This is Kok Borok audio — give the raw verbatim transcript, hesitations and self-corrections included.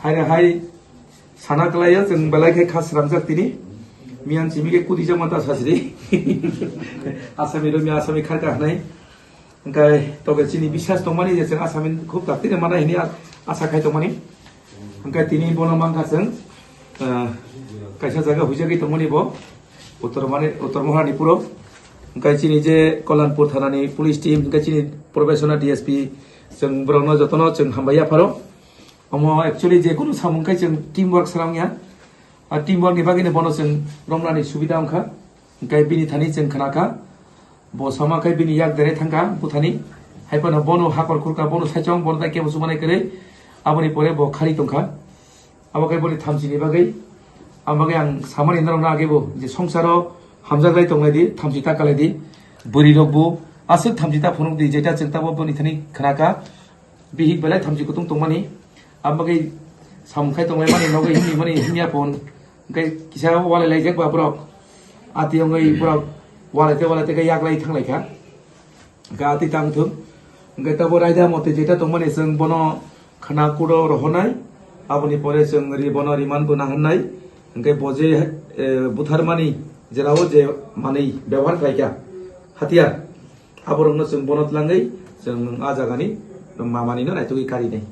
Haino hai sana kwlaiya, chwng belai khe kha sramjak tini. Miyan simi khe kudi jama ta sasri. Asami ro mi asami kharka hanai. Hwnkhe toke chini biswas tongmani je chwng asami khub tak tini mana hini a-, asa khai tongmani. Hwnkhe tini bono mankha chwng, ah, kaisa jaga huijagwi tongmani bo. Uttor mane, Uttor Mohanipuro. Hwnkhe chini je Kollanpur thanani police team, hwnkhe chini professional D S P, chwng borokno jotono chwng hambai yapharo. Omo actually je kunu samung khe chwng team work srang ya. A team work ni bagwi no bono chwng romnani subida wngkha. Hwnkhe bini thani chwng khna kha. Bo sama khe bini yak dere thangkha buthani. Hai phano bono hakor khurkha, bono saichong, bono tai kebo chumanai kwrwi. Aboni pore bo khari tongkha. Abo khe boni thamchini bagwi. Ang bagwi ang samani norokno age bo je songsaro hamjaklai tonglai di, thamchi ta kalai di. Bwrwi rok bo aswk thamchi ta phunuk di, jeta chwng tabo boni thani khna kha. Bihik belai thamchi kutung tongmani. Ang bagwi samung khai tonglaimani, nogwi himni mani himya phone. Hwnkhe kisa walai laijak ba borok. Ati wngwi borok walai te walai te khe yaklai thanglai kha. Hwnkhe ati tang thung. Hwnkhe tabo raida mote jeta tongmani chwng bono khna kudo rohornai. Aboni pore chwng ri bono riman bo naharnai. Hwnkhe bo je, eh, butharmani jerao je manwi bebohar khlaikha, hatiyar, aborokno chwng bono tlangwi chwng a jagani mamani no naitugwi karinai.